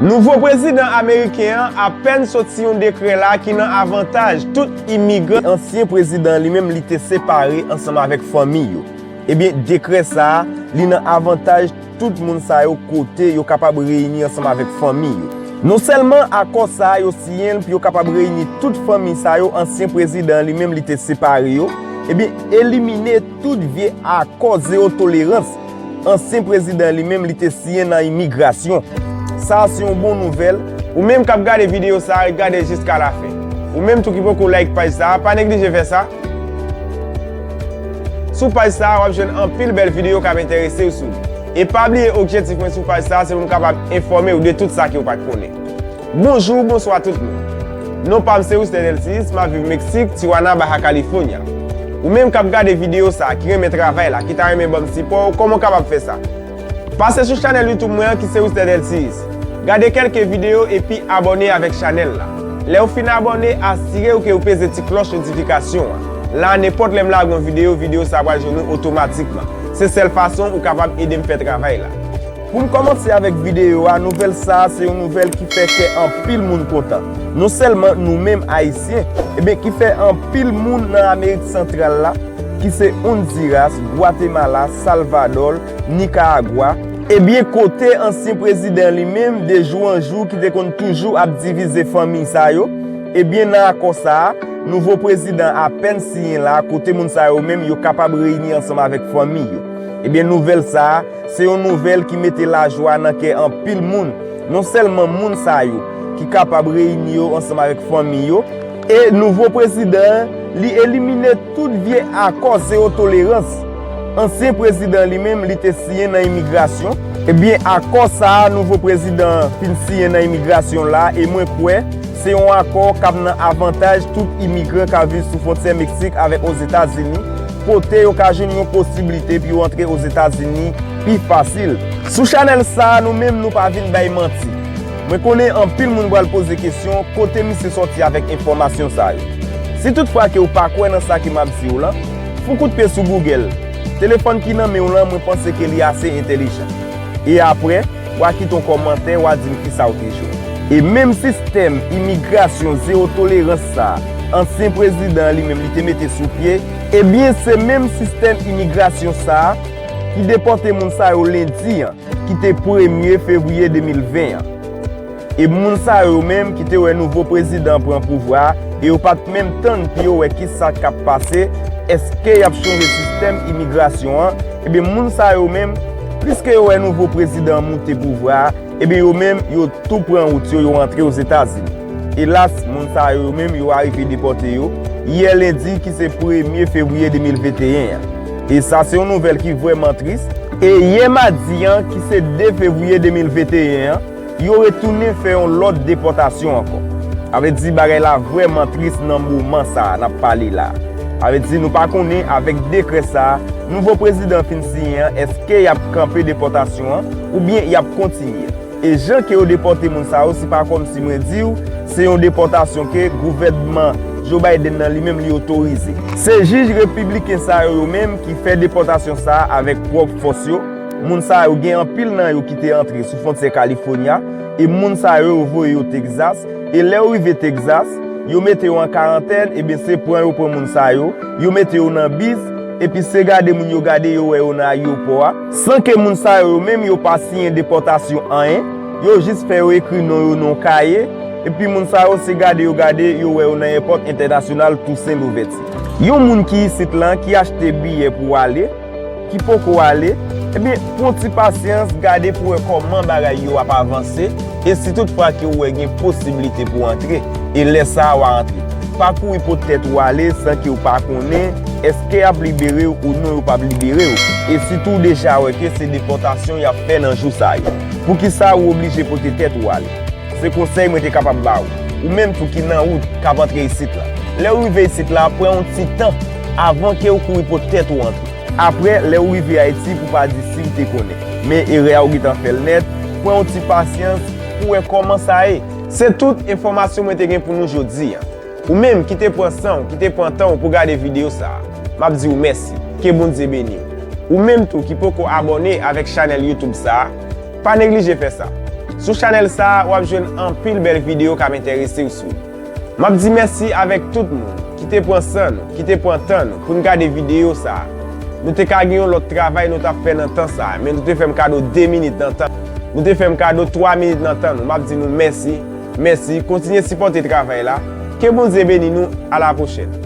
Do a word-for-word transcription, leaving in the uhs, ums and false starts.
Nouvo prezidan ameriken an apèn soti yon dekrè la ki nan avantaj tout imigran. Ansyen prezidan an li menm li te separe ansanm avèk fanmi yo. Ebyen, dekrè sa a, li nan avantaj tout moun sa yo kote yo kapab reyini ansanm avèk fanmi yo. Non sèlman akò sa a yo siyen l pou yo kapab reyini tout fanmi sa yo ansyen prezidan an li menm li te separe yo, ebyen, elimine tout vye akò zewo tolerans ansyen prezidan an li menm li te siyen nan imigrasyon. Sa a se yon bon nouvèl. Ou menm k ap gade videyo sa a, ret gade jiska lafen. Ou menm tou ki poko like paj sa a, pa neglije fè sa. Sou paj sa a, w ap jwenn anpil bèl videyo k ap enterese w sou li. E pa bliye, objektif mwen sou paj sa a se pou m kapab enfòme w de tout sa ke w pa t konnen. Bonjou, bonswa tout moun. Non pa m se Wister Delcius, m ap viv Meksik, Tijuana, Baja California. Ou menm k ap gade videyo sa a, ki renmen travay la, ki ta renmen ban m sipò, kòman w kapab fè sa? Pase sou chanèl YouTube mwen an ki se Wister Delcius. Gade kèlke videyo epi abòne avèk chanèl la. Lè w fin abòne, asire w ke w peze ti klòch notifikasyon an. La, nenpòt lè m lage yon videyo, videyo sa a pral jwenn ou otomatikman. Se sèl fason ou kapab ede m fè travay la. Pou m kòmanse avèk videyo a, nouvèl sa a se yon nouvèl ki fè kè anpil moun kontan. Non sèlman nou menm Ayisyen, ebyen ki fè anpil moun nan Amerik Santral la, ki se Honduras, Gwatemala, Salvadò, Nikaragwa, ebyen kote ansyen prezidan li menm, de jou an jou, ki te konn toujou ap divize fanmi sa yo, ebyen nan akò sa a, nouvo prezidan apèn siyen la, kote moun sa yo menm yo kapab reyini ansanm avèk fanmi yo. Ebyen nouvèl sa a, se yon nouvèl ki mete lajwa nan kè anpil moun. Non sèlman moun sa yo ki kapab reyini yo ansanm avèk fanmi yo, e nouvo prezidan an, li elimine tout vye akò zewo tolerans ansyen prezidan li menm li te siyen nan imigrasyon. Ebyen, akò sa a nouvo prezidan an fin siyen nan imigrasyon la, e mwen kwè se yon akò k ap nan avantaj tout imigran k ap viv sou fwontyè Meksik avèk Ozetazini, kote yo ka jwenn yon posiblite pou yo antre Ozetazini pi fasil. Sou chanèl sa a, nou menm nou pa vin bay manti. Mwen konnen anpil moun pral poze kesyon kote misye sòti avèk enfòmasyon sa yo. Si toutfwa ke w pa kwè nan sa ke m ap di w lan, fè yon kout pye sou Google. Telefòn ki nan men w lan, mwen panse ke li ase entèlijan. E apre, w a kite yon kòmantè, w a di m kisa w te jwenn. E menm sistèm imigrasyon zewo tolerans sa a, ansyen prezidan an li menm li te mete sou pye, ebyen se menm sistèm imigrasyon sa a ki depòte moun sa yo lendi an, ki te premye fevriye de mil ven an. E moun sa yo menm ki te wè nouvo prezidan an pran pouvwa a, e yo pa t menm tann pou yo wè kisa k ap pase, èske y ap chanje sistèm imigrasyon an, ebyen moun sa yo menm, pliske yo wè nouvo prezidan an moute pouvwa a, ebyen yo menm yo tou pran wout yo, yo antre Ozetazini. Elas, moun sa yo menm yo arive depòte yo yè lendi ki se premye fevriye de mil venteyen an. E sa se yon nouvèl ki vrèman tris. E yè madi an ki se de fevriye de mil venteyen an, yo retounen fè yon lòt depòtasyon ankò. Sa vle di bagay la vrèman tris nan moman sa a n ap pale la. Sa vle di nou pa konnen avèk dekrè sa a nouvo prezidan an fin siyen an, èske y ap kanpe depòtasyon an oubyen y ap kontinye. E jan ke yo depòte moun sa yo, se pa kòmsi mwen di w, se yon depòtasyon ke gouvènman Joe Biden nan li menm li otorize. Se jij repibliken sa yo, yo menm ki fè depòtasyon sa a avèk pwòp fòs yo. Moun sa yo, gen anpil nan yo ki te antre sou fwontyè California, e moun sa yo, yo voye yo Texas. E lè yo rive Texas, yo mete yo an karantèn, ebyen se pran yo pran moun sa yo, yo mete yo nan bis, epi se gade moun yo gade yo wè yo nan ayewopò a, san ke moun sa yo, yo menm yo pa siyen depòtasyon anyen, yo jis fè yo ekri non yo nan yon kaye, epi moun sa yo se gade yo gade yo wè yo nan èpòt entènasyonal Tousen Louvèti. Yon moun ki isit lan ki achte biyè pou ale, ki poko ale, ebyen pran ti pasyans, gade pou wè kòman bagay yo ap avanse, e si toutfwa ke w wè gen posiblite pou w antre, e lè sa a w a antre. Pa kouri pot tèt ou ale san ke w pa konnen èske y ap libere w ou non yo p ap libere w, e sitou w deja wè ke se depòtasyon y ap fè nan jou sa yo. Poukisa ou oblije pote tèt ou ale? Se konsèy mwen te kapab ba w. Ou menm tou ki nan wout k ap antre isit la. Lè w rive isit la, pran yon ti tan avan ke w kouri pot tèt ou antre. Apre, lè w rive Ayiti, pou pa di si w te konnen. Men erè a ou gentan fè l nèt, pran yon ti pasyans pou wè kòman sa ye. Se tout enfòmasyon mwen te gen pou nou jodi a. Ou menm ki te pran san w, ki te pran tan w pou gade videyo sa a, m ap di w mèsi. Ke Bondye beni w. Ou menm tou ki poko abòne avèk chanèl YouTube sa a, pa neglije fè sa. Sou chanèl sa a, w ap jwenn anpil bèl videyo k ap enterese w sou. M ap di mèsi avèk tout moun ki te pran san nou, ki te pran tan nou pou n gade videyo sa a. Nou te ka gen yon lòt travay nou t ap fè nan tan sa a, men nou te fè m kado de minit nan tan. Nou te fè m kado twa minit nan tan nou. M ap di nou mèsi, mèsi. Kontinye sipòte travay la. Ke Bondye beni nou. A la pwochèn.